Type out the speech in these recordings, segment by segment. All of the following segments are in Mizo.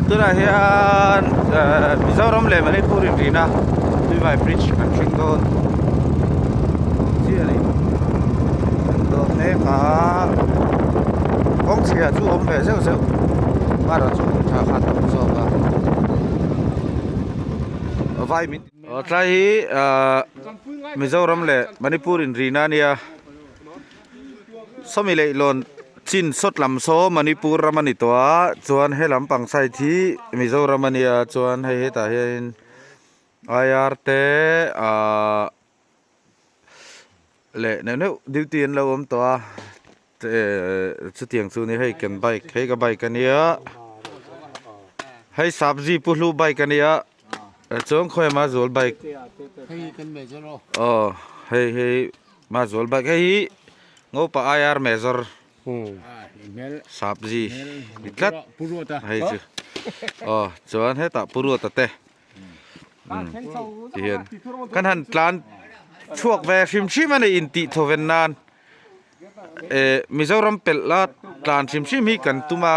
Tunah hian Mizoram leh Manipur inrina Tuivai bridge kan thleng dawn chiah a ni. Kan dawn mek a, kawng chhia chu awm ve zeuh zeuh erawh chu kawng tha kha a tam zawk a. Vai min Aw tlai hi ahh Mizoram leh Manipur inrina a nia. Sawmi leihlawn chin sawt lam saw Manipur ram a ni tawh a chuan he lampang side hi Mizoram a nia chuan hei hetah hianin I R te ahh leh neuh neuh duty an lo awm tawh a chutiang chu ni hei kan bike hei ka bike a nia hei sabzi pu hlu bike a nia chuan khawi emaw zual bike aw hei hei. Mazual bike hei hi Ngopa IR Major Sapji ni tlat hei chu aw chuan hetah Pu Ruata te ti hian kan han tlan chhuak ve hrim hrim a ni intih thawven nan eh Mizoram pelh la tlan hrim hrim hi kan tum a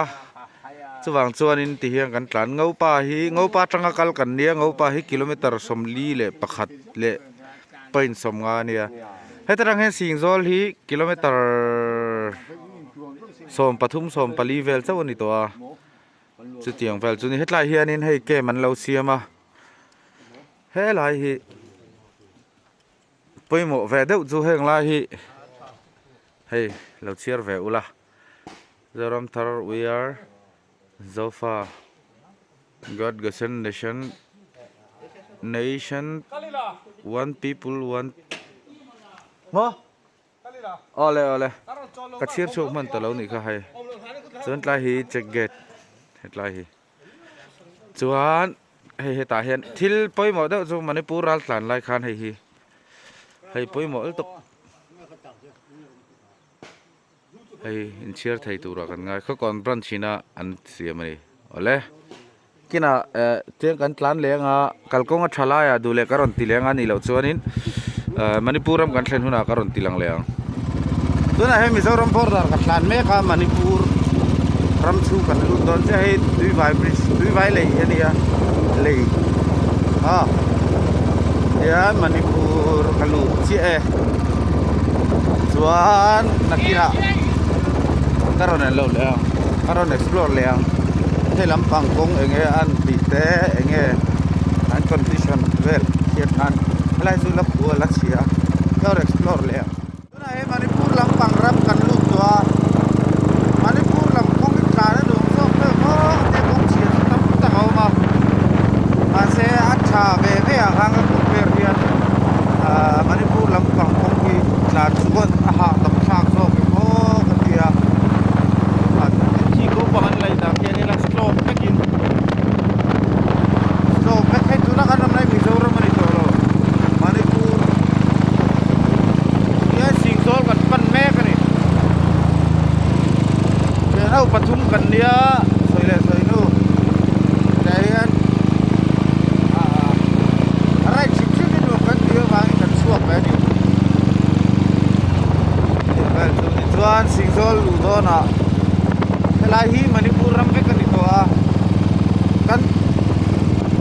chuvang chuanin ti hian kan tlan Ngopa hi Ngopa atanga kal kan nia Ngopa hi kilometer 41 leh Point 50 a nia. Heta tang hian Singzawl hi kilometer 13 14 vel chauh a ni tawh a. Chutiang vel chu ni. Hetlai hianin hei camp an lo siam a. Helai hi pawimawh ve deuh chu heng lai hi hei lo chhiar ve ula. Zoram Thar we are Zofa. God Gosen Nation Nation One People One Maw Awle awle ka chhir chhuak hman ta lo nih kha hei chuan tlai hi check gate hetlai hi chuan hei hetah hian thil pawimawh deuh chu Manipur ral tlan lai khan hei hi hei pawimawh lutuk. Hei inchhiar thei turah kan ngai khawkawn branch ina an siam a ni awle kinah eh tiang kan tlan leng a kalkawng a tha laiah duh leh ka rawn ti leng a nih loh chuanin eh Manipur ram kan thlen hunah ka rawn ti lang leh ang tunah hian Mizoram border ka tlan mek a Manipur ram chhung kan lut dawn chiah hei Tuivai bridge Tuivai lei a ni a lei a hian Manipur ka lut chiah e. Chuan nakinah ka rawn en loh leh ang ka rawn explore leh ang hei lampang kawng eng nge an tih te eng nge an condition vel hriat nan helai chu la khua la chhia a ka rawn explore leh ang. Tunah hian Manipur lampang ram kan lut tawh a Manipur lam kawng hi tlan a nuam zawk deuh maw te kawng chhia chu tam tak a awm a mahse a tha ve ve ah khan ka compare hian. Ahh Manipur lampang kawng hi tlan chuan a hahdam thlak zawk em aw ka ti a khi ko pang an laih dan hian ila slow vekin slow vek hei tuna kan awm lai Mizoram a ni tawh lo Manipur hian Singzawl kan pan mek a ni thian ho pathum kan nia sawi leh sawi hnu tah hian ahh a right hrim hrim in nuam kan tih avangin kan chhuak ve a ni tih vel chu tichuan Singzawl luh dawnah helai hi Manipur ram vek a ni tawh a kan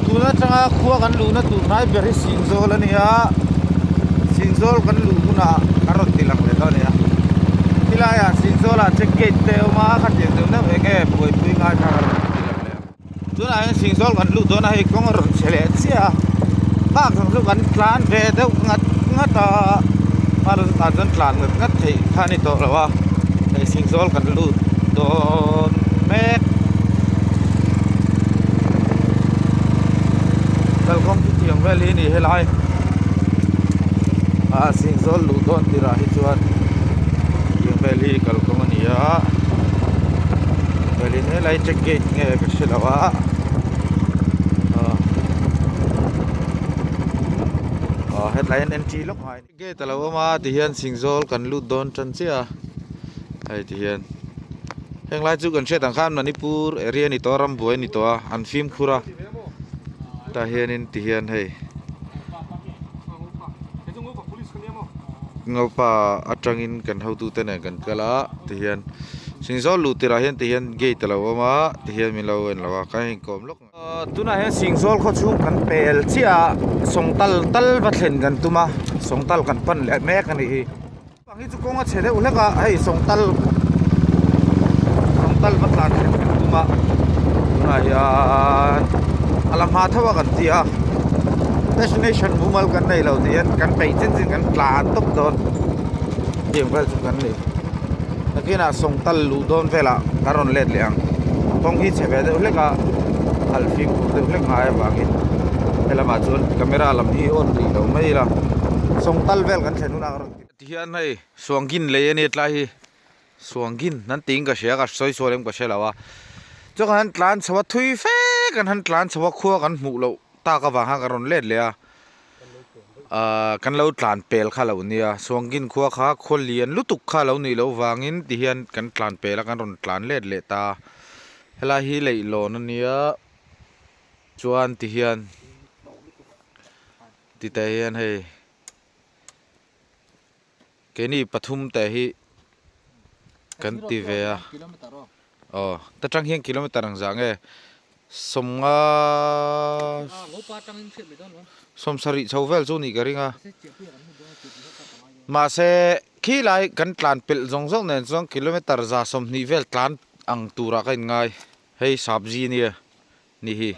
tun atanga khua kan luhna tur hnai ber hi Singzawl a ni a Singzawl kan luh hunah kan rawn ti lang leh dawn a ni a khilaiah Singzawl ah check gate te a awm a khatiang deuh deuh eng nge buaipui ngai kha ka rawn ti lang leh ang. Tunah hian Singzawl kan lut dawn a hei kawng a rawn chhe leh chiah a nghak ang chu kan tlan ve deuh ngat ngat a hma lam ah chuan tlan ngat ngat theih kha a ni tawh lo a hei Singzawl kan lut dawn mek kalkawng chu tiang vel hi a ni helai ah Singzawl luh dawn tirah hi chuan tiang vel hi kalkawng a ni a. Velin helai check gate nge ka hre lo a ah ah hetlai hian entry lawk ngai gate a lo awm a tihian Singzawl kan lut dawn tan chiah a hei tihian heng lai chu kan hriat ang khan Manipur area a ni tawh a rambuai a ni tawh a an fimkhur a tah hianin tihian hei Ngopa atangin kan hotute nen kan kal a tihian. Singzawl luh tirah hian tihian gate a lo awm a tihian min lo en lo a kan inkawm lawk Tunah hian Singzawl khaw chhung kan pel chiah a Sawngtal tal va thlen kan tum a Sawngtal kan pan leh mek a nih hi. Bang hi chu kawng a chhe deuh hlek a hei Sawngtal Sawngtal va tlan thlen kan tum a tunah hian a la hma tho a kan ti a destination mumal kan nei lo tih hian kan peih chin chin kan tlan tawp dawn tiang vel chu kan ni nakinah Sawngtal luh dawn velah kan rawn let leh ang kawng hi chhe ve deuh hlek a khalh fimkhur deuh hlek ngai avangin helamah chuan camera lam hi on rih lo mai ila Sawngtal vel kan thlen hunah ka rawn ti. Tihian hei Suangin lei a nia tlai hi Suangin an tiin ka hria ka sawi sual em ka hre lo a chuan kan han tlan chho a thui fe kan han tlan chho a khua kan hmuh loh tak avang khan kan rawn let leh a ahh kan lo tlan pel kha lo nia Suangin khua kha khua lian lutuk kha lo nih loh vangin tihian kan tlan pel a kan rawn tlan let leh ta helai hi leihlawn a nia chuan tihian titah hian hei. Keini pathum te hi kan ti ve a aw ta tang hian kilometer ang zah nge sawmnga sawmsarih chho vel chu nih ka ring a mahse khilai kan tlan pelh zawng zawng nen chuan kilometer za sawmhnih vel tlan ang turah ka inngai hei sapzi nia ni hi.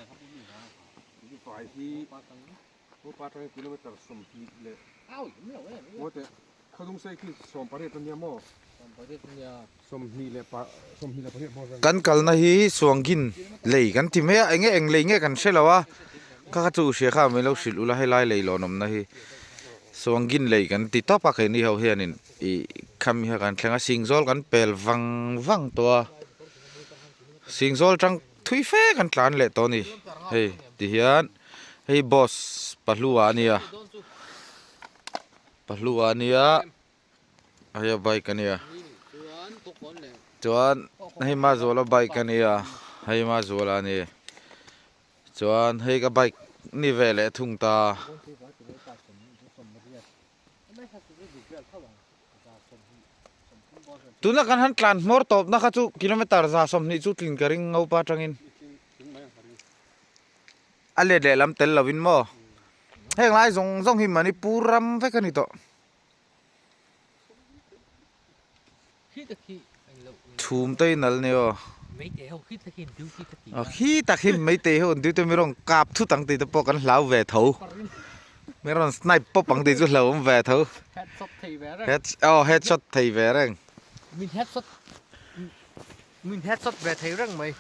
Kan kalna hi Suangin lei kan ti mai a enge eng lei nge kan hre lo a kha kha chu hria kha mai lo hrilh ula helai lei lawn awmna hi Suangin lei kan ti tawp a keini ho hianin ih khami kha kan thleng a Singzawl kan pel vang vang tawh a Singzawl tang thui fe kan tlan leh tawh a ni hei tihian. Hei boss pahlua a nia pahlua a nia hei a bike a nia chuan hei Mazuala bike a nia hei Mazuala a ni chuan hei ka bike ni ve leh thung ta. Tuna kan han tlan hmawr tawpna kha chu kilometer 120 chu tlin ka ring ngopa atangin. A let leh lam tel lovin maw? Heng lai zawng zawng hi Manipur ram vek a ni tawh. Chhum te in al ni aw. Khi tak hi Meitei ho an duty mi rawn kap thut ang tih te pawh kan hlau ve tho. Mi rawn snipe pawp ang tih chu hlauhawm ve tho. Headshot headshot thei ve reng. Min headshot Min headshot ve thei reng mai.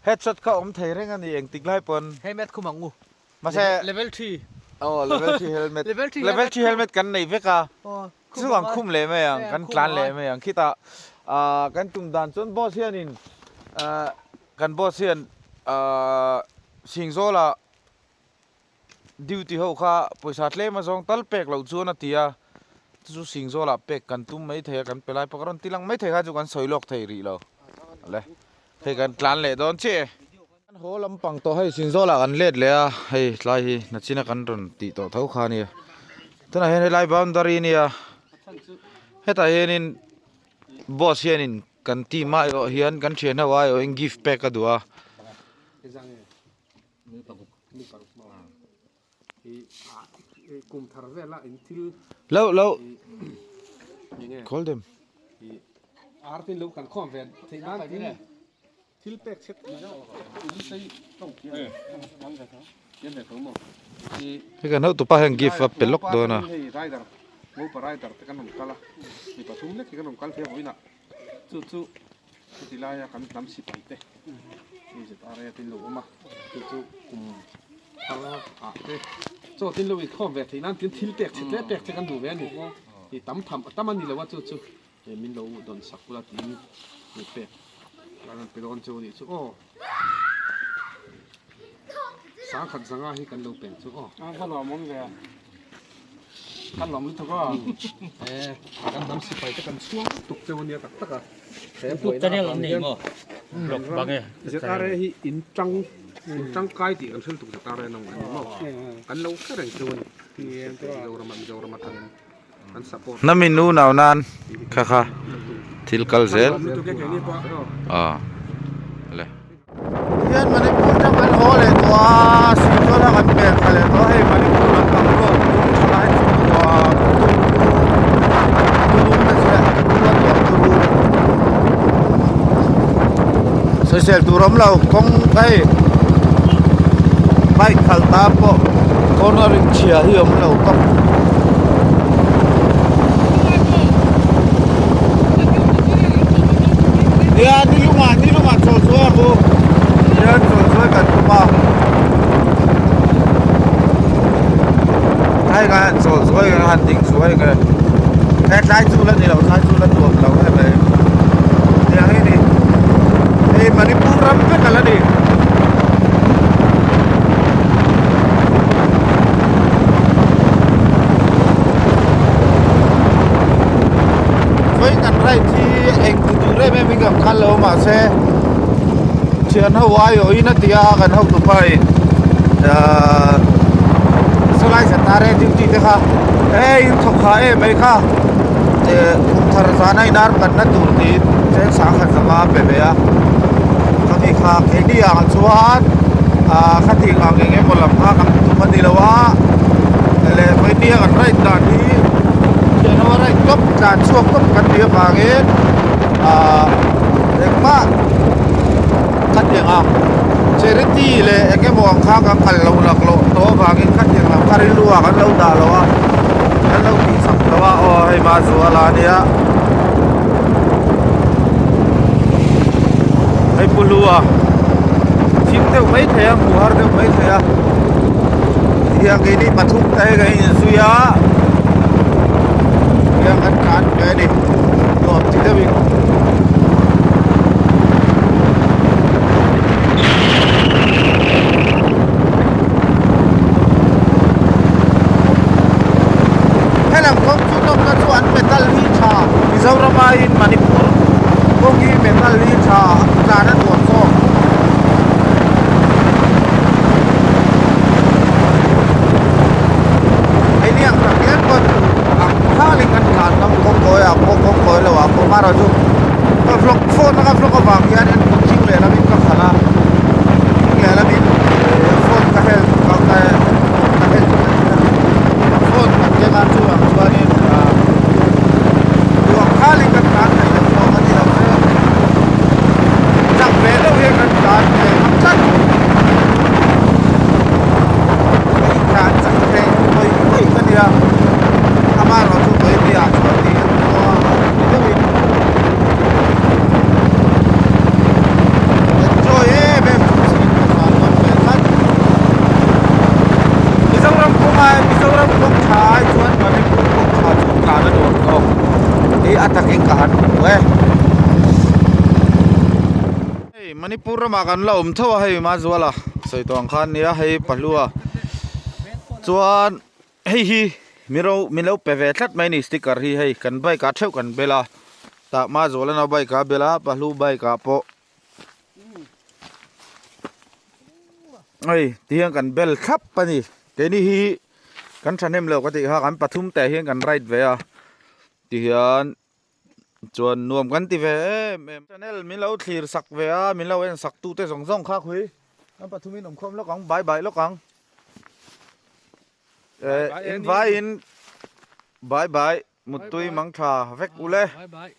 Headshot kha awm thei reng a ni engtik lai pawn. Helmet khum ang u. Mahse. Level 3. Aw level 3 helmet. Level 3 Level 3 helmet kan nei vek a. Chu ang khum leh mai ang kan tlan leh mai ang khitah ah kan tum dan chuan boss hianin ah kan boss hian ah Singzawlah Duty ho kha pawisa tlem azawng tal pek loh chuan a ti a, chu chu Singzawlah pek kan tum mai thei a, kan pe lai pawh ka rawn ti lang mai thei kha chu kan sawi lawk thei rih lo. Le, hei kan tlan leh dawn chiah e. Kan haw lampang tawh hei Singzawlah kan let leh a, hei tlai hi nachina kan rawn tih tawh tho kha a nia. Tunah hian helai boundary a nia, hetah hianin boss hianin kan team ah erawh hian kan thian ho ah erawhin gift pek a duh a. Lo lo call them Hei kan hotupa hian gift a pe lawk dawn a. Chuti laia kan hnam sipai te ZRA te in lo awm a, chu chu kum thar ah te chaw tin lo inkhawm ve theih nan tin thil pek che tle pek che kan duh ve a ni. I tam tham tam a ni lo a chu chu min lo dawn sak ula tiin min pek kan rawn pe dawn chu a nih chu aw. Sangkhat zanga hi kan lo peng chu aw. A va lawmawm ve a. Kan lawm lutuk aw. E kan hnam sipai te kan chhuang lutuk cheu ania tak tak a. He YouTube channel an nei maw? Blog bang e. ZRA hi in tang in tangkai tih kan hre lutuk ZRA nang ani maw. Kan lo hre reng cheu ani. Mizoram ah Mizoram atangin. Hnam in unau nan kha kha thil kal zel a le. Hian Manipur tang kan haw leh tawh a, Silchar a kan pek thla leh tawh a, hei Manipur lam pang road kawng tha lai chu nuam turu na chu leh turu a nuam turu sawisel tur awm lo kawng hei bike khalh ta pawh cornering chhia hi awm lo tawp. Nia ni lungah ni lungah chawl chuai ang u nia chawl chuai kan tum a hei kan han chawl chuai kan han ding chuai nge he tlai chu la ni lo tlai chu la nuam lo em mai tiang hi ni hei Manipur ram vek a la ni. Vawiin kan ride hi eng ti tur em em in kan kal lo mahse thian ho aiawhin a ti a kan hotupa in ahh sawlai zantare duty te kha hei in thawk ha em mai kha eh kum thar zana inar kanna tur tiin cheng sangkhat zanga a pe ve a khami kha keini ah chuan ah khatiang ang eng emaw lam kha kan tum a ni lo a leh vawinia kan ride dan hi thian ho a ride tawp tlan chhuak tawp kan nih avangin ah engmah khatiang ang charity leh eng emaw ang kha kan kal loh laklawh tawh avangin khatiang lam kha rilru ah kan lo dah lo a kan lo tih chak lo a aw hei Mazuala a nia hei pu Hlua thim deuh mai thei a hmuh har deuh mai thei a tihian keini pathum te hi kan inzui a tihian kan tlan ve a ni nuam ti deuhin. Helam kawng chu nawmna chu an metal hi tha Mizoram aiin Manipur kawng hi metal hi tha tlan a nuam zawk. Hei ni ang tak hian pawn ang thalin kan tlan ngam kawng kawi ah pawh kawng kawi lo ah pawh amaherawhchu ka vlog phone a ka vlog avang hian en kawt thing leh lamin ka khalh a thing leh lamin phone ka hel ka ka ka hel phone kan keng a chu ang chuanin ah duh ang thalin kan tlan thei lo pawh a ni lo e chak ve deuh hian kan tlan thei ngam tlat. Tlan chak thei hawi hawi ka nia amaherawhchu vawi hnih ah chuan tih an pawh a ni deuhin enjoy em em chung chiin ka tlan ngam ve tlat. Mizoram kawng ai Mizoram kawng tha ai chuan Manipur kawng tha chu tlan a nuam zawk tih a takin ka han hmu e. Hei Manipur ramah kan la awm tho a hei Mazuala sawi tawh ang khan nia hei Pahlua chuan hei hi miro min lo pe ve tlat mai a ni sticker hi hei kan bike ah theuh kan bel a tah Mazuala na bike ah a bel a Pahlu bike ah pawh hei ti hian kan bel thlap a ni keini hi kan thahnem lo ka tih kha kan pathum te hian kan ride ve a tihian. Chuan nuam kan ti ve em em. Channel min lo thlir sak ve a, min lo en sak tu te zawng zawng kha khui. Kan pathum in awm khawm lawk ang, bye bye lawk ang. Eh, in vai in bye bye, muttui mang tha vek ule. Bye bye.